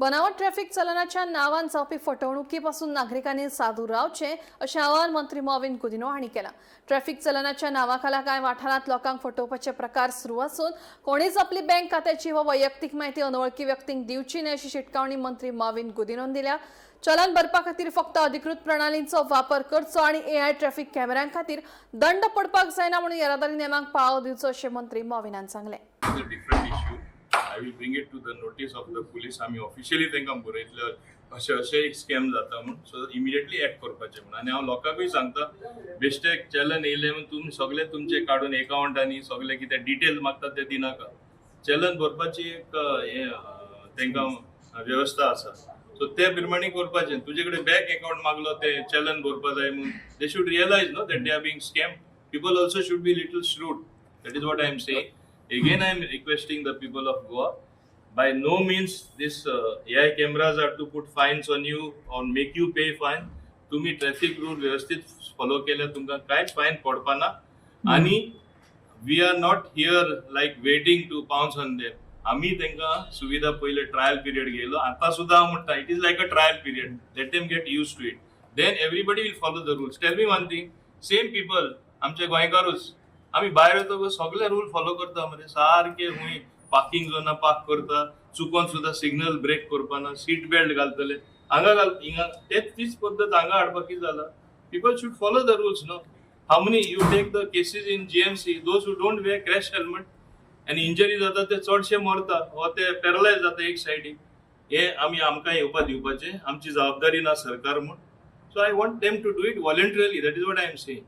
बनावट ट्रॅफिक चलनाच्या नावान जावपी फटवणुकी पासून नागरिकांनी सादूर रावचें अशें आवाहन मंत्री मॉविन गुदिन्हो हांणी केलां. ट्रॅफिक चलनाच्या नांवाखाला कांय वाठारांत लोकांक फटोवपाचे प्रकार सुरू आसून कोणीच आपली बँक खात्याची वा वैयक्तीक म्हायती अनवळखी व्यक्तींक दिवची न्हय अशी शिटकावणी मंत्री मॉविन गुदिन्होन दिल्या. चलन भरपा खातीर फक्त अधिकृत प्रणालींचो वापर करचो आनी एआय ट्रॅफिक कॅमेऱ्यां खातीर दंड पडपाक जायना म्हणून येरादारी नेमांक पाळो दिवचो अशें मंत्री मॉविनान सांगलें. Is a different issue. I will bring it to the notice of the police. आमी ऑफिशियली तांकां बरयतले अशें अशें एक स्कॅम जाता म्हूण, सो इमिडिएटली एक्ट करपाचें म्हूण. आनी हांव लोकांकूय सांगता, बेश्टे चलन येयलें म्हूण तुमी सगळे तुमचे काडून एकावंटांनी सगळे कितें डिटेल्स मागतात ते दिनाका. चलन भरपाची एक हें तांकां वेवस्था आसा, सो ते प्रमाणे करपाचें. तुजे कडेन बँक एकावंट मागलो ते चलन भरपा जाय म्हूण, they should realize, no, that they are being scam. People also should be little shrewd. That is what I am saying. Again, I am requesting the people of Goa, by no means this AI cameras are to put fines on you or make you pay fine. तुम्ही traffic rule व्यवस्थित follow केल्यार तुमकां कांयच fine पडपा ना. आनी we are not here like waiting to pounce on them. आमी तांकां सुविधा पयले ट्रायल पिरियड घेयलो, आतां सुद्दां हांव म्हणटा, it is like a trial period. Let them get used to it, then everybody will follow the rules. Tell me one thing, same people, आमचे गोंयकारूच, आमी भायर वतकच सगळे रूल फॉलो करता मरे सारके. खंय पार्किंग झोना पार्क करता, चुकोन सुद्दां सिग्नल ब्रेक करपाना, सीट बेल्ट घालतले. हांगा घाल, हिंगा तेच तीच पद्दत हांगा हाडपाक कितें जाला? People should follow the rules, no? How many you take the cases in GMC, those who don't wear crash helmet आनी इंजरी जाता, ते चडशे मरता वा ते पॅरलायज जाता एक सायडीक. हे आमी आमकां येवपा दिवपाचें आमची जबाबदारी ना सरकार म्हूण. So I want them to do it voluntarily. That is what I am saying.